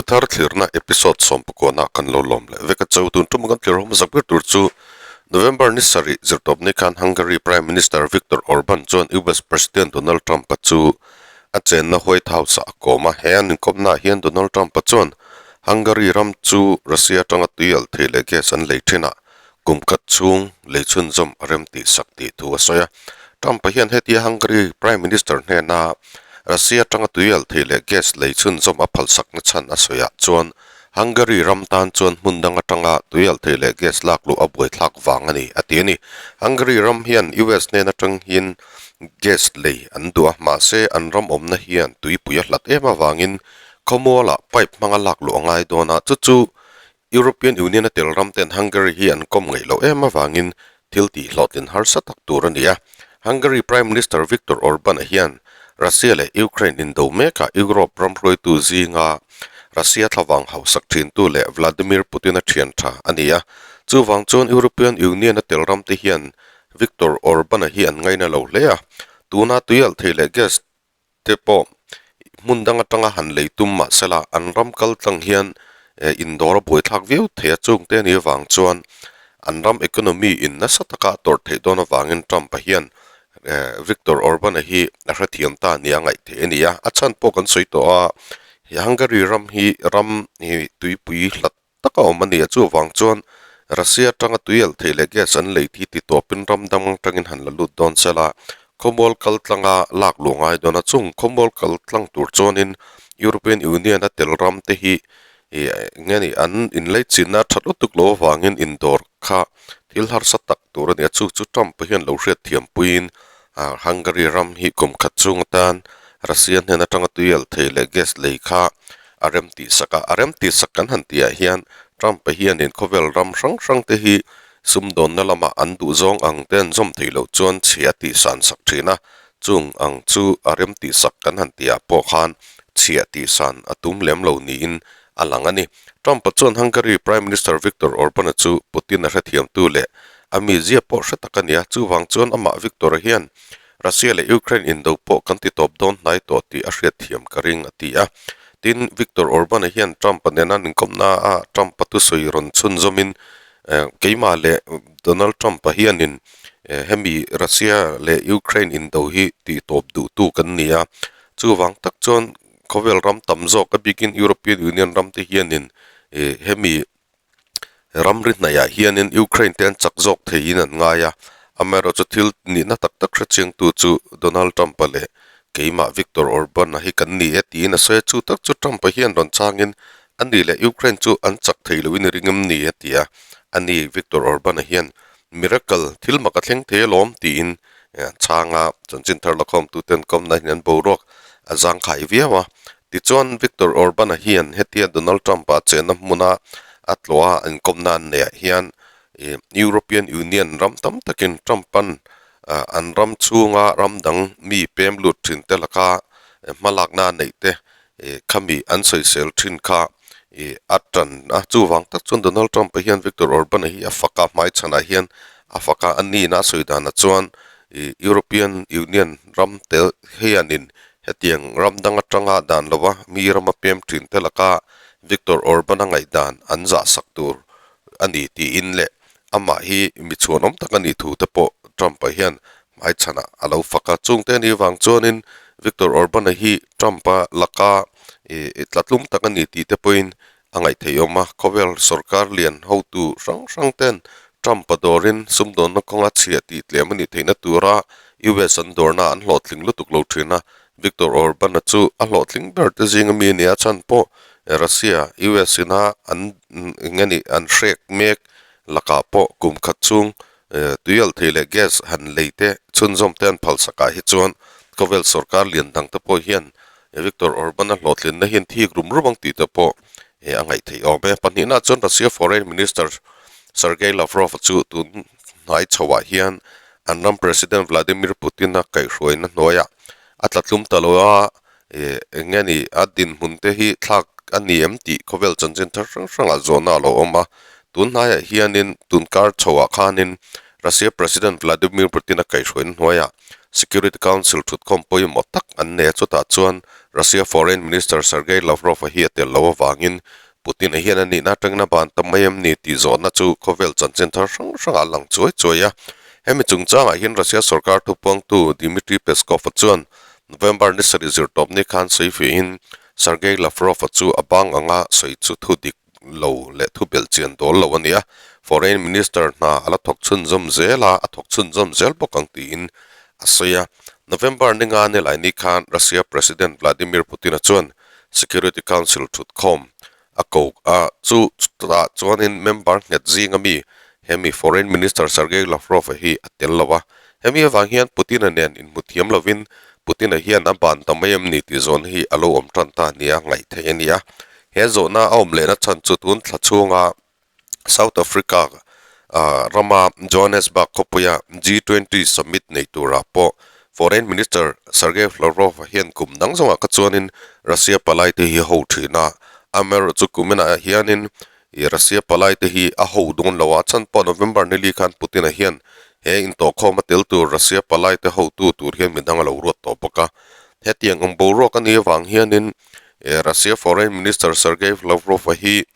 Thuthar thlirna episode sawmpakua kan lo lawm leh vek a cho. Tun tum kan thlir hawm zak ber tur chu November ni sarih zirtawpni khan Hungary Prime Minister Viktor Orban chuan US President Donald Trump-a chu a chenna White House-ah a kawm a. He an inkawmnaah hian Donald Trump-a chuan Hungary ram chu Russia atanga tui alh thei leh gas an lei thin a, kum khat chhung lei chhunzawm a rem tih sak tih thu a sawi a. Trump-a hian hetia Hungary Prime Minister hnena Russia atanga tui alh thei leh gas lei chhunzawm a phalsakna chhan a sawiah chuan Hungary ram tan chuan hmun dang atanga tui alh thei leh gas lak luh a buaithlak vang a ni, a ti a ni. Hungary ram hian US hnen atang hian gas lei an duh a, mahse an ram awmna hian tuipui a hlat em avangin khawmualah pipe hmanga lak luh a ngai dawn a, chu chu European Union a tel ram ten Hungary hi an kawm ngaih loh em avangin thil tih hlawhtlin harsa tak tur a ni a. Hungary Prime Minister Viktor Orban-a hian Russia leh Ukraine indo mekah Europe ram hruaitu zinga Russia thlavang hausak thintu leh Vladimir Putin-a thian tha a ni a. Chuvang chuan European Union a tel ram te hian Viktor Orban-a hi an ngaina lo hle a. Tuna tuialh thei leh gas te pawh hmun dang atanga han lei tum mah sela an ram kal tlang hian indawr a buaithlak viau thei a, chung te anih avang chuan an ram economy in nasa taka a tawrh theih dawn avangin Trump-a hian Viktor Orban-a hi a hrethiam ta nia ngaih theih a ni a, a chhan pawh kan sawi tawh a, Hungary ram hi ram tuipui hlat tak a awm a ni a, chuvang chuan Russia atanga tui alh thei leh gas an lei thi ti tawpin ram dang atangin han la lut dawn sela, khawmual kal tlanga lak luh ngai dawn a, chung khawmual kal tlang tur chuanin European Union a tel ram te hi ih eng nge ni an inleichinna a that lutuk loh avangin indawr kha thil harsa tak tur a ni a, chu chu Trump hian lo hriatthiam puiin Hungary ram hi kum khat chung atan Russia hnen atanga tui alh thei leh gas lei kha a rem tih sak a, a rem tih sak kan han tih ah hian Trump-a hianin khawvel ram hrang hrang te hi sumdawnna lamah an duh zawng ang te an zawm theih loh chuan chhia tih san sak thin a, chung ang chu a rem tih sak kan han tih ah pawh khan chhia tih san a tum lem lo niin a lang a ni. Trump-a chuan Hungary Prime Minister Viktor Orban-a chu Putin-a hrethiamtu leh a mizia pawh hre tak a ni a, chuvang chuan amah Viktor-a hian Russia leh Ukraine indo pawh kan ti tawp dawn hnai tawh tih a hriatthiam ka ring, a ti a. Tin, Viktor Orban-a hian Trump-a nena an inkawmna a Trump-a thusawi rawn chhunzawmin, Keimah leh Donald Trump-a hianin hemi Russia leh Ukraine indo hi tih tawp duhtu kan ni a, chuvang tak chuan khawvel ram tam zawk a bikin European Union ram te hianin hemi Ramri hnaihah hianin Ukraine te an chak zawk theiin an ngai a, amaherawhchu thil nihna tak tak hrechiangtu chu Donald Trump-a leh keimah Viktor Orban-a hi kan ni e tiin a sawi a, chu tak chu Trump-a hian rawn changin a ni leh Ukraine chu an chak thei loin i ring em ni a ti a, a ni Viktor Orban-a hian miracle thil mak a thleng thei alawm tiin a chhang a, chanchin thar lakhawmtuten kawmna hian an boruak a zangkhai viau a. Tichuan, Viktor Orban-a hian hetia Donald Trump-a chenna hmuna a tlawha inkawmna an neihah hian European Union ram tam takin Trump-a'n an ram chhunga ram dang mi pem lut thin te laka hmalakna a neih te khami an sawisel thin kha a tan a. Chuvang tak chuan Donald Trump-a hian Viktor Orban-a hi a fak a, hmaichhanah hian a fak a, a nina a sawi danah chuan European Union ram te hianin Hetiang ram dang atanga dan lova mi rama pem thin te laka Viktor Orban-a ngaihdan an zahsak tur a ni tiin leh amah hi mi chhuanawm tak a nih thu te pawh Trump-a hian hmaichhanah a lo fak a. Chungte a nih vang chuanin Viktor Orban-a hi Trump-a laka tlatlum tak a ni tih te pawhin a ngaihtheih awm a. Khawvel sorkar lian hotu hrang hrang ten Trump-a dawrin sumdawnna kawnga chhia tih tlem a nih theihna tura US an dawrna an hlawhtling lutuk lo thin a, Viktor Orban-a chu a hlawhtling ber te zinga mi a ni a, chhan pawh Russia, US ina an eng nge nih an hrek mek lakah pawh kum khat chhung tuialh thei leh gas han lei te chhunzawm te an phalsakah hi chuan khawvel sorkar lian dang te pawh hian Viktor Orban-a hlawhtlinna hian thik rum rum ang tih te pawh a ngaih theih awm e. Pahnihna chuan Russia Foreign Minister Sergei Lavrov-a chu tun hnai chhoah hian an ram President Vladimir Putin-a kaihhruaina hnuaiah a tlatlum ta lo a, eng nge ni a dinhmun te hi thlak a ni em tih khawvel chanchin thar hrang hrangah zawhna a lo awm a. Tun hnaiah hianin tun kar chhoah khanin Russia President Vladimir Putin-a kaihhruaina hnuaiah. Security Council thutkhawm pawimawh tak an nei a, chutah chuan Russia Foreign Minister Sergei Lavrov-a hi a tel loh avangin Putin-a hian a nihna atangin a ban ta mai em ni tih zawhna chu khawvel chanchin thar hrang hrangah a lang chuai chuai a. Hemi chungchangah hian Russia sorkar thupuangtu Dmitry Peskov-a chuan November ni sarih zirtawp ni khan sawi fiahin Sergei Lavrov-a chu a bang anga sawi chu thu dik lo leh thu belh chian dawl lo a ni a, Foreign Minister hna a la thawk chhunzawm zel a, a thawk chhunzawm zel bawk ang tiin a sawi a. November ni nga ni lai ni khan Russia President Vladimir Putin-a chuan Security Council thutkhawm a ko a, chu chutah chuanin member nghet zinga mi hemi Foreign Minister Sergei Lavrov-a hi a tel lo a. Hemi avang hian Putin-a nen inhmu thiam lovin Putin-a hian a ban ta mai em ni tih zawn hi a lo awm tan ta nia ngaih theih a ni a. He zawhna a awm lehna chhan chu tun thla chhunga South Africa rama Johannesburg khawpuia G20 summit nei turah pawh Foreign Minister Sergei Lavrov hian kum dang zawngah kha chuanin Russia palaite hi ho thin a, amaherawhchu kuminah hianin Russia palaite hi a ho dawn lo a, chhan pawh November nili khan Putin-a hian he intawhkhawm a tel tur Russia palaite hotu tur hian midang a lo ruat tawh bawk a. Hetiang ang boruak a nih avang hianin Russia Foreign Minister Sergei Lavrov-a hi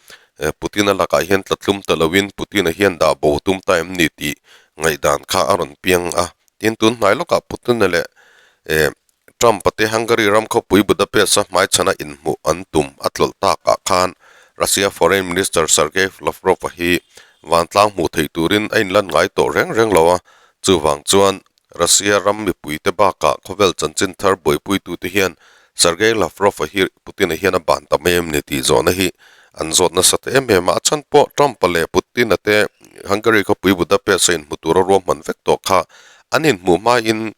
Putin-a lakah hian tlatlum ta loin Putin-a hian dah bo tum ta em ni tih ngaihdan kha a rawn piang a. Tin, tun hnai lawkah Putin-a leh Trump-a te Hungary ram khawpui Budapest-a hmaichhana inhmuh an tum a tlawlh takah khan Russia Foreign Minister Sergei Lavrov-a hi vantlang hmuh theih turin a inlan ngai tawh reng reng lo a, chuvang chuan Russia ram mipuite bakah khawvel chanchin thar buaipuitute hian Sergei Lavrov-a hi Putin-a hian a ban ta mai em ni tih zawhna hi an zawt nasa ta em em a. A chhan pawh Trump-a leh Putin-a te Hungary khawpui Budapest-a inhmu tura ruahman vek tawh kha an inhmuh hmain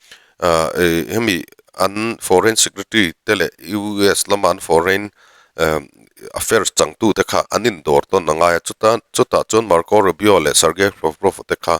hemi an Foreign Secretary te leh US lama an Foreign Affairs changtute kha an indawr tawn a ngai a. Chutah chuan Marco Rubio leh Sergei Lavrov-a te kha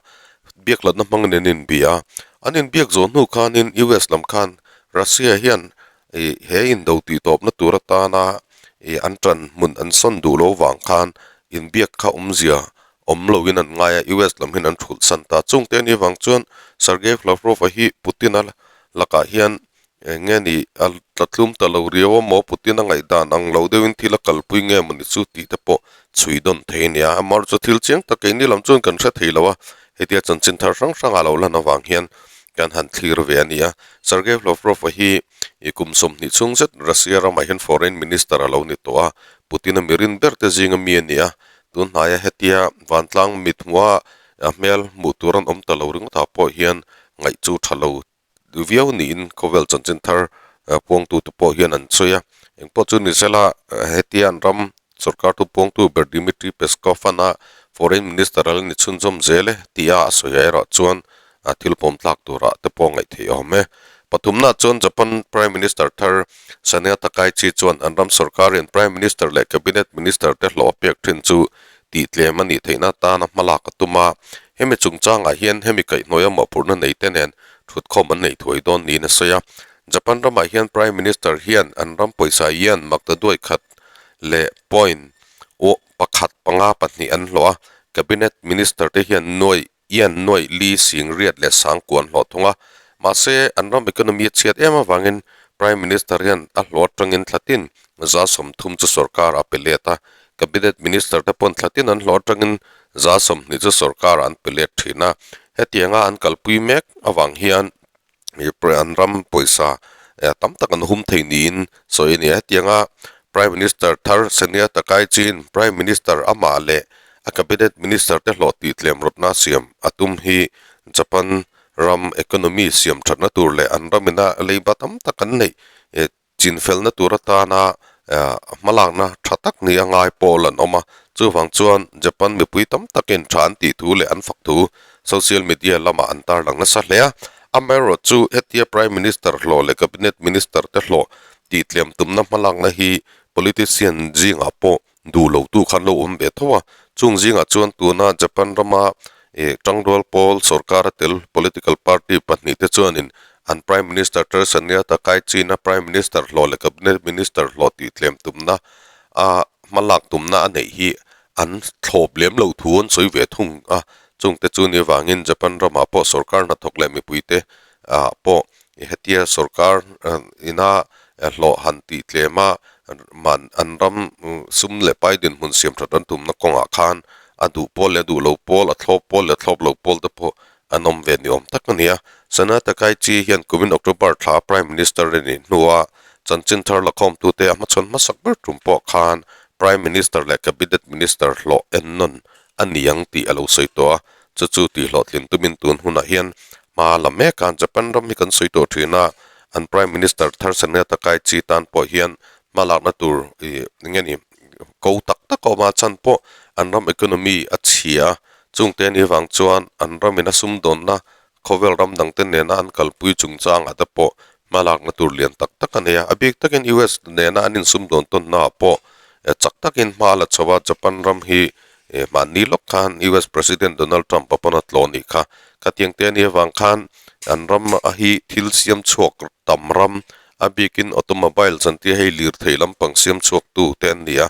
Biaklatna hmangin an inbia a, an inbiak zawh hnu khanin US lam khan Russia hian ih he indo tih tawpna tur atana ih an tan hmun an sawn duh lo vang khan inbiak kha awmzia awm loin an ngai a, US lam hian an thulh san ta. Chungte anih vang chuan Sergei Lavrov-a hi Putin-a lakah hian Eng nge ni, a tla tlum ta lo riau a maw? Putin a ngaihdan ang lo deuhin thil a kalpui nge maw ni chu tih te pawh chhui dawn thei a nia. Amar chu thil chiang tak keini lam chuan kan hre thei lo a, hetia chanchin thar hrang hrangah lo lan avang hian kan han thlir ve a nia. Sergei Lavrov-a hi i kum 20 chhung zet Russia ramah hian Foreign Minister a lo ni tawh a, Putin-a mirin ber te zinga mi a ni a, tun hnaia hetia vantlang mithmuha a hmel hmuh tur an awm ta lo ringawtah pawh hian ngaih chu tha lo viau niin khawvel chanchin thar puangtute pawh hian an sawi a. Engpawh chu ni sela hetia an ram sorkar thu puangtu ber Dmitry Peskov-a'n a Foreign Minister a la ni chhunzawm zel e tia a sawi ah erawh chuan thil pawm tlak turah te pawh ngaih theih a awm e. Pathumnaah chuan Japan Prime Minister thar Sanae Takaichi chuan an ram sorkarin Prime Minister leh Cabinet Minister te hlawh a pek thin chu tih tlem a nih theihna atana hmalak a tum a, hemi chungchangah hian hemi kaihhnuaia mawhphurhna nei te nen thutkhawm an nei thuai dawn niin a sawi a. Japan ramah hian Prime Minister hian an ram pawisa yen maktaduai khat leh point pakhat panga pahnih an hlawh a, Cabinet Minister te hian nuaih Ian nuaih li sing riat leh sang kuan hlawh thung a, mahse an ram economy a chhiat em avangin Prime Minister hian a hlawh atangin thlatin 30% chu sorkar a pe let a, Cabinet Minister te pawn thlatin an hlawh atangin 20% chu sorkar an pe let thin a, hetianga an kalpui mek avang hian an ram pawisa tam tak an hum thei niin sawi a ni a. Hetianga Prime Minister thar Sania Takaichi'n Prime Minister amah leh a Cabinet Minister te hlawh tih tlem rawtna siam a tum hi Japan ram economy siam thatna tur leh an ramina leiba tam tak an neih Chinfelna tur atana hmalakna tha tak ni a ngai pawl an awm a, chuvang chuan Japan mipui tam takin tha an tih thu leh an fak thu social media lamah an tarlang nasa hle a. Amaherawhchu chu hetia Prime Minister hlawh leh Cabinet Minister te hlawh tih tlem tumna hmalakna hi politician zingah pawh duh lo tu khan lo awm ve tho a, chung zingah chuan tuna Japan rama ih tangrual pawl sorkar a tel political party pahnih te chuanin an Prime Minister Theresa Nia Takaichi-na Prime Minister hlawh leh Cabinet Minister hlawh tih tlem tumna a hmalak tumna a neih hi an thlawp lem lo thu an sawi ve thung a, chungte chu ni vangin Japan ramah pawh sorkar hnathawk leh mipuite. Ah pawh hetia sorkar ina hlawh han tih tlem a man an ram sum leh pai dinhmun siam that an tumna kawngah khan a duh pawl leh a duh lo pawl a thlawp pawl leh a thlawp lo pawl te pawh an awm ve ni awm tak a ni a. Sana Takaichi hian kumin October thla Prime Minister a nih hnua chanchin thar lakhawmtute a hmachhawn hmasak ber tum pawh khan Prime Minister leh Cabinet Minister hlawh ennawn a ni ang tih a lo sawi tawh a, chu chu tihhlawhtlin tumin tun hunah hian hma la mek a, Japan ram hi kan sawi tawh thin a, an Prime Minister thar Sania Takaichi tan pawh hian hma lakna tur ih eng nge ni ko tak tak a awm a, chhan pawh an ram economy a chhia a, chungte anih avang chuan an ramin a sumdawnna khawvel ram dangte nena an kalpui chungchangah te pawh hma lakna tur lian tak tak a nei a, a bik takin US nena an insumdawn tawnnaah pawh chak takin hma a la chho a, Japan ram hi hmanni lawk khan US President Donald Trump a pawn a tlawh anih kha. Khatiang te anih avang khan an ram hi thil siam chhuak tam ram a bikin automobile chantir hei lirthei lampang siam chhuak tu te an ni a,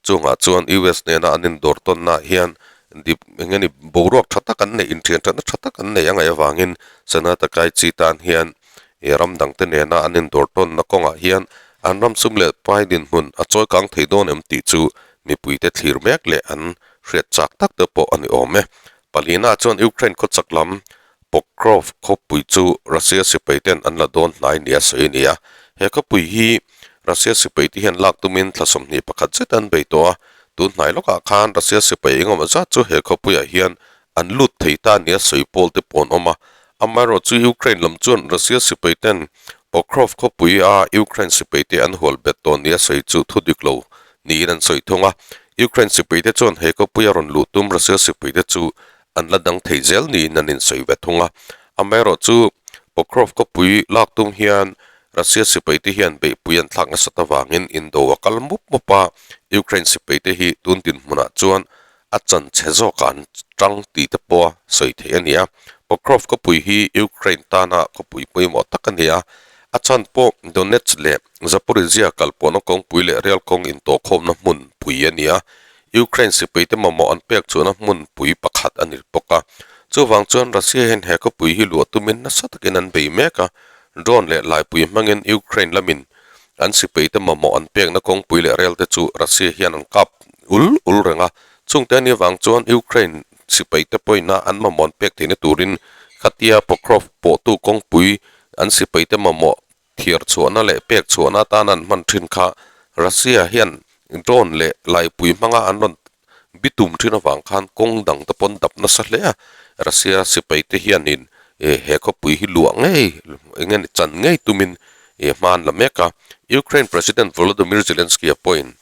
chungah chuan US nena an indawr tawnnaah hian Dip eng nge ni boruak tha tak an neih inthian thatna tha tak an neih a ngaih avangin Sanata Kaichi tan hian ih ram dangte nena an indawr tawnna kawngah hian an ram sum leh pai dinhmun a chawi kang thei dawn em tih chu mipuite thlir mek leh an hriat chak tak te pawh a ni awm e. Palina chuan Ukraine khawchak lam Pokrov khawpui chu Russia sipai ten an la dawn hnai nia sawi a ni a. He khawpui hi Russia sipai te hian lak tumin thla 21 zet an bei tawh a. Tun hnai lawkah khan Russia sipai engemaw zat chu he khawpuiah hian an lut thei ta nia sawi pawl te pawh an awm a. Amaherawh chu Ukraine lam chuan Russia sipai ten Pokrov khawpui a Ukraine sipai te an hual bet tawh nia sawi chu thu dik lo niin an sawi thung a. Ukraine sipai te chuan he khawpuia rawn luh tum Russia sipai te chu an la dang thei zel niin an insawi ve thung a. Amaherawh chu Pokrov khawpui lak tum hian Russia sipai te hian beihpui an thlak nasat avangin indo a kal mup mup a, Ukraine sipai te hi tun dinhmunah chuan a chan chhe zawkah an tang tih te pawh a sawi theih a ni a. Pokrov khawpui hi Ukraine tana khawpui pawimawh tak a ni a, a chhan pawh Donetsk leh Zaporizhzhia kalpawhna kawngpui leh rail kawng intawhkhawmna hmun pui a ni a, Ukraine sipaite mamawh an pek chuhna hmunpui pakhat a ni bawk a. Chuvang chuan Russia hian he khawpui hi luah tumin nasa takin an bei mek a, drone leh laipui hmangin Ukraine lamin an sipaite mamawh an pekna kawngpui leh rel te chu Russia hian an kap ul ul reng a. Chungte anih avang chuan Ukraine sipaite pawhina an mamawh an pek theihna turin khatia Pokrov pawhtu kawngpui an sipaite mamawh Thiar chhuahna leh pek chhuahna atan an hman thin kha Russia hian drone leh laipui hmanga an rawn bitum thin avang khan kawng dang te pawn dap nasa hle a. Russia sipai te hianin he khawpui hi luah ngei eng nge ni chan ngei tumin hma an la mek a. Ukraine President Volodymyr Zelensky-a pawhin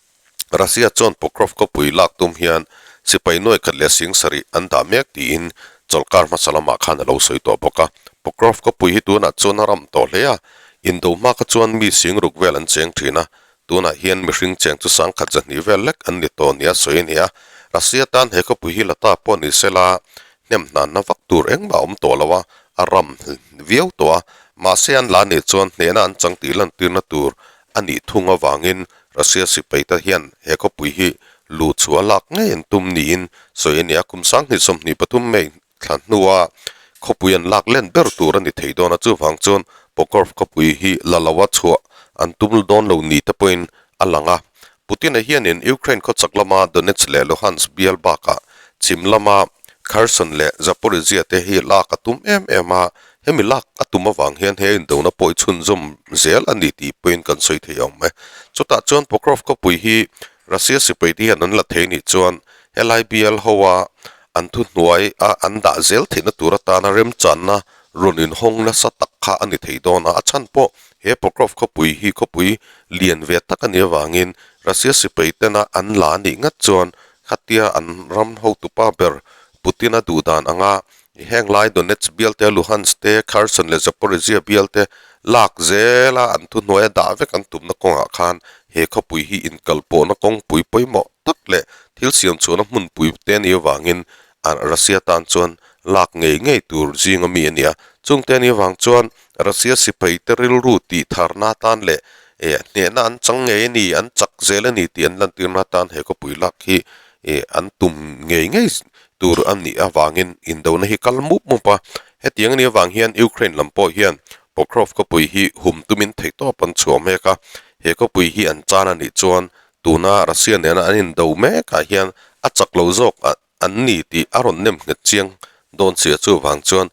Russia chuan Pokrov khawpui lak tum hian sipai nuai khat leh sing sarih an dah mek tiin chawlhkar hmasa lamah khan a lo sawi tawh bawk a. Pokrov khawpui hi tunah chuan a ram tawh hle a, indo hma kha chuan mi sing ruk vel an cheng thin a, tunah hian mihring cheng chu sangkhat zahnih vel lek an ni tawh nia sawi a ni a. Russia tan he khawpui hi la ta pawh ni sela hnem hnanna vak tur engmah a awm tawh lo a, a ram viau tawh a, mahse an la nih chuan hnehna an chang tih lantirna tur a nih thung avangin Russia sipai te hian he khawpui hi lu chhuah lak ngei an tum niin sawi a ni a, kum 2023 May thla hnua khawpui an lak len ber tur a ni thei dawn a, chuvang chuan Pokrov khawpui hi la loa chhuah an tum dawn lo ni te pawhin a lang a. Putin-a hianin Ukraine khawchak lama Donetsk leh Luhansk bial bakah chhim lama Kherson leh Zaporizhzhia te hi lak a tum em em a, Hemi lak a tum avang hian he indona pawh i chhunzawm zel a ni tih pawhin kan sawi thei awm e. Chutah chuan Pokrov khawpui hi Russia sipai te hian an la thei nih chuan helai bial hoa an thuhnuai a an dah zel theihna tur atana remchanna rawn inhawng nasa tak kha a ni thei dawn a. A chhan pawh he Pokrov khawpui hi khawpui lian ve tak a nih avangin Russia sipai tena an la a nih ngat chuan khatia an ram hotupa ber Putin-a duhdan anga Heng lai Donetsk bial te, Luhansk te, Kherson leh Zaporizhzhia bial te lak zela an thuhnuaia dah vek an tumna kawngah khan he khawpui hi inkalpawhna kawngpui pawimawh tak leh thil siam chhuahna hmunpui te a nih avangin Russia tan chuan lak ngei ngei tur zinga mi a ni a. Chungte a nih avang chuan Russia sipai te rilru tih tharna atan leh hnehna an chang ngei a ni, an chak zel a ni tih an lantirna atan he khawpui lak hi an tum ngei ngei tur a nih avangin indona hi kal mup mup a. Hetiang a nih avang hian Ukraine lam pawh hian Pokrov khawpui hi hum tumin theihtawp an chhuah mek a, he khawpui hi an chan a nih chuan tuna Russia nena an indo mekah hian a chak lo zawk an ni tih a rawn nem nghet chiang dawn sia chuvang chuan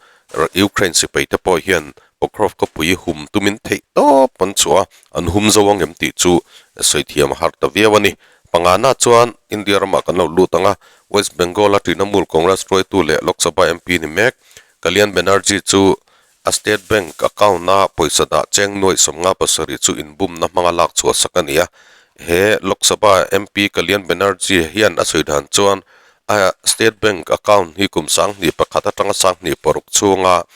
Ukraine sipai te pawh hian Pokrov khawpui hum tumin theihtawp an chhuah a, an hum zo ang em tih chu sawi thiam a har ta viau a ni. Pangana chuan India ramah kan lo lut ang a, West Bengal-a Trinamool Congress hruaitu leh Lok Sabha MP ni mek Kalyan Banerjee chu a State Bank account-a pawisa dah cheng nuaih 57 chu inbumna hmanga lak chhuah sak a ni a. He Lok Sabha MP Kalyan Banerjee hian a sawi dan chuan a State Bank account hi kum 21 atanga 26 chhunga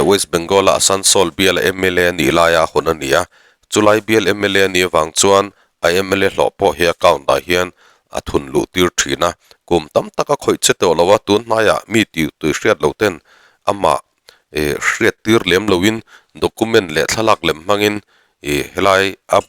West Bengal-a Asansol biala mla nih laia hawn a ni a. Chulai bial mla nih avang chuan A mla hlawh pawh he account ah hian a thun luh tir thin a, kum tam tak a khawih che tawh lo a, tun hnaiah mi tih tui hriat lo ten amah ih hriat tir lem lo in document leh thlalak lem hmangin ih helai a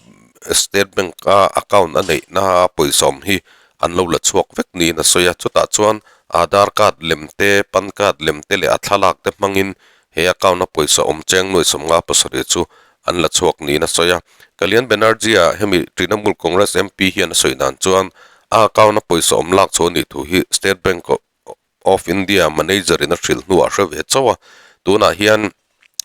state bank a account a neih na pawisa awm hi an lo la chhuak vek niin a sawi a, chutah chuan aadhaar card lem te pan card lem te leh a thlalak te hmangin he account a pawisa awm cheng nuai 57 chu an la chhuak niin a sawi a. Kalyan Banerjee-a hemi Trinamool Congress MP hian a sawi dan chuan a account-a pawisa awm lak chhuah nih thu hi State Bank of India manager-in a hrilh hnuah a hre ve chauh a. Tunah hian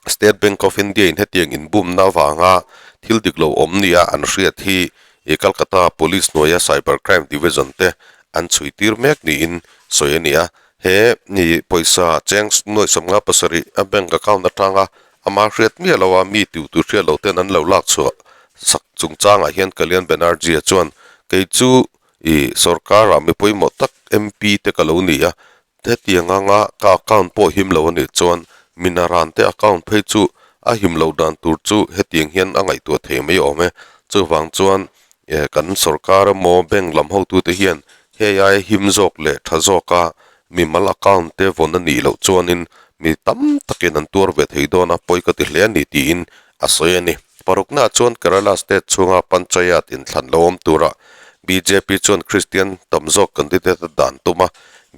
State Bank of India-in hetiang inbumna avanga thil dik lo awm nia an hriat hi Calcutta Police hnuaia Cyber Crime Division te an chhui tir mek niin sawi a ni a. He pawisa cheng nuaih 57 a bank account atanga Amah hriat miah lo a, mi tiu tur hriat lo ten an lo lak chhuah sak chungchangah hian Kalyan Banerjee-a chuan, Kei chu i sorkar-ah mi pawimawh tak MP te ka lo ni a, hetiang anga ka account pawh him lo a nih chuan Minaran te account phei chu a him lo dan tur chu hetiang hian a ngaihtuah thei mai awm e. Chuvang chuan kan sorkar emaw bank lam hotute hian hei aia him zawk leh tha zawka mimal account te vawn a nih loh chuanin mi tam takin an tuar ve thei dawn a, pawi ka ti hle a ni tiin a sawi a ni. Paruknaah chuan Kerala state chhunga Panchayat inthlan lo awm turah bjp chuan Christian tam zawk candidate a dan tum a,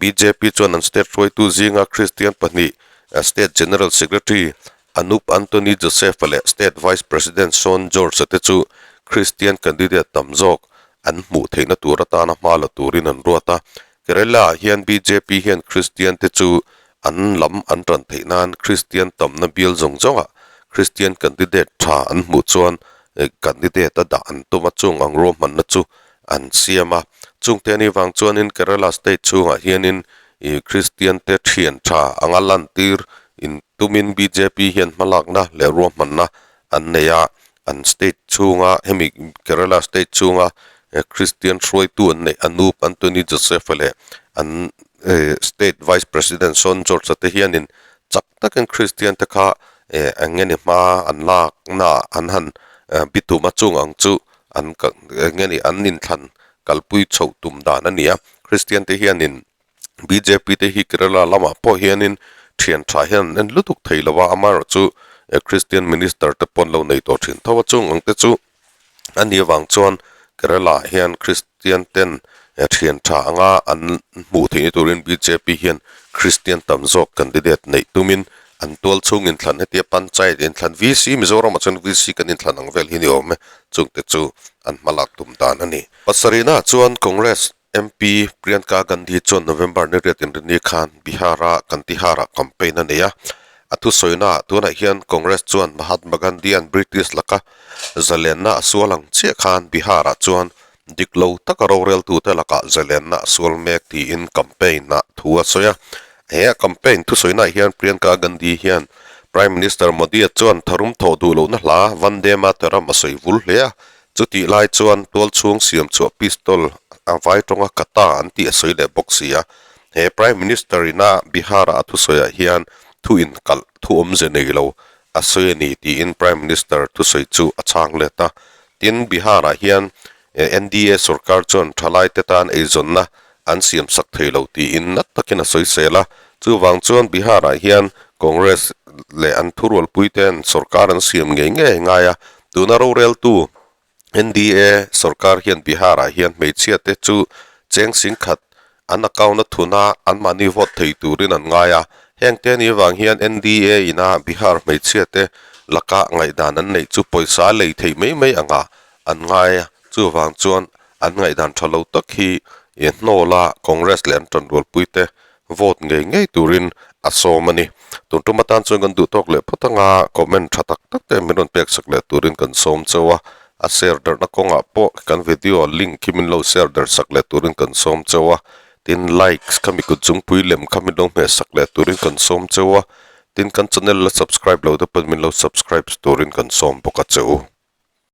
bjp chuan an state hruaitu zinga Christian pahnih State General Secretary Anup Antony Joseph-a leh State Vice President Shawn George-a te chu Christian candidate tam zawk an hmuh theihna tur atana hma la turin an ruat a. Kerala-ah hian bjp hian Christian te chu an lam an tan theih nan Christian tamna bial zawng zawngah Christian candidate tha an hmuh chuan candidate a dah an tum a, chung ang ruahmanna chu an siam a. Chungte anih vang chuanin Kerala state chhungah hianin ih Christian te thian tha anga lantir in tumin bjp hian hmalakna leh ruahmanna an nei a, an state chhunga hemi Kerala state chhunga Christian hruaitu an neih Anup Antony Joseph-a leh an state vice president Shawn George-a te hianin chak takin Christian te kha eng nge ni hma an lakna an han bitum a chung ang chu an eng nge ni an inthlan kalpui chhoh tum dan a ni a, Christian te hianin bjp te hi Kerala lamah pawh hianin thian tha hian an en lutuk thei lo a, amaherawhchu Christian minister te pawh an lo nei tawh thin tho a, chung ang te chu a nih avang chuan Kerala ah hian Christian ten thian tha anga an hmuh theihna turin bjp hian Christian tam zawk candidate neih tumin an tual chhung inthlan hetia panchayat inthlan VC Mizoram ah chuan VC kan inthlan ang vel hi ni awm e, chung te chu an hmalak tum dan a ni. Pasarihna ah chuan Congress MP Priyanka Gandhi chuan November ni riat inrini khan Bihar-a Kantihar-ah campaign a nei a. A thusawi-naah tunah hian Congress chuan Mahatma Gandhi-a'n British laka zalenna a sual ang chiah khan Bihar-ah chuan dik lo taka roreltute lakah zalenna a sual mek tiin campaign-ah thu a sawi a. He a campaign thusawi-naah hian Priyanka Gandhi hian Prime Minister Modi-a chuan tharum thawh duh lohna hla Vande Mataram a sawi vul hle a. Chutih lai chuan tualchhung siam chhuah pistol a vai tawnga kata an tih a sawi leh bawk si a. He Prime Minister ina Bihar-a a thusawiah hian thu inkalh thu awmze nei lo a sawi a ni tiin Prime Minister thusawi chu a chhang let a. Tin, Bihar-ah hian NDA sorkar chuan thalaite tan eizawnna an siamsak thei lo tiin nat takin a sawi sel a. Chuvang chuan Bihar-ah hian Congress leh an thurualpuite'n sorkar an siam ngei ngei ngai a. Tuna roreltu NDA sorkar hian Bihar-ah hian hmeichhia te chu cheng singkhat an account a thuna anmahni vote thei turin an ngai a. Heng te ni avang hian NDA ina Bihar hmeichhia te laka ngaihdan an neih chu pawisa lei theih mai mai anga an ngai a, chuvang chuan an ngaihdan tha lo tak hi hnawla Congress leh an tanrualpui te vote ngei ngei turin a sawm a ni. Tun tum atan chuan kan duh tawk leh phawt anga comment tha tak tak te min rawn pek sak leh turin kan sawm chauh a, a share darhna kawngah pawh kan video link khi min lo share darh sak leh turin kan sawm chauh a, tin likes kha mi kut zungpui lem kha min lo hmeh sak leh turin kan sawm chauh a, tin kan channel la subscribe lo te pawh min lo subscribe turin kan sawm bawk a che u.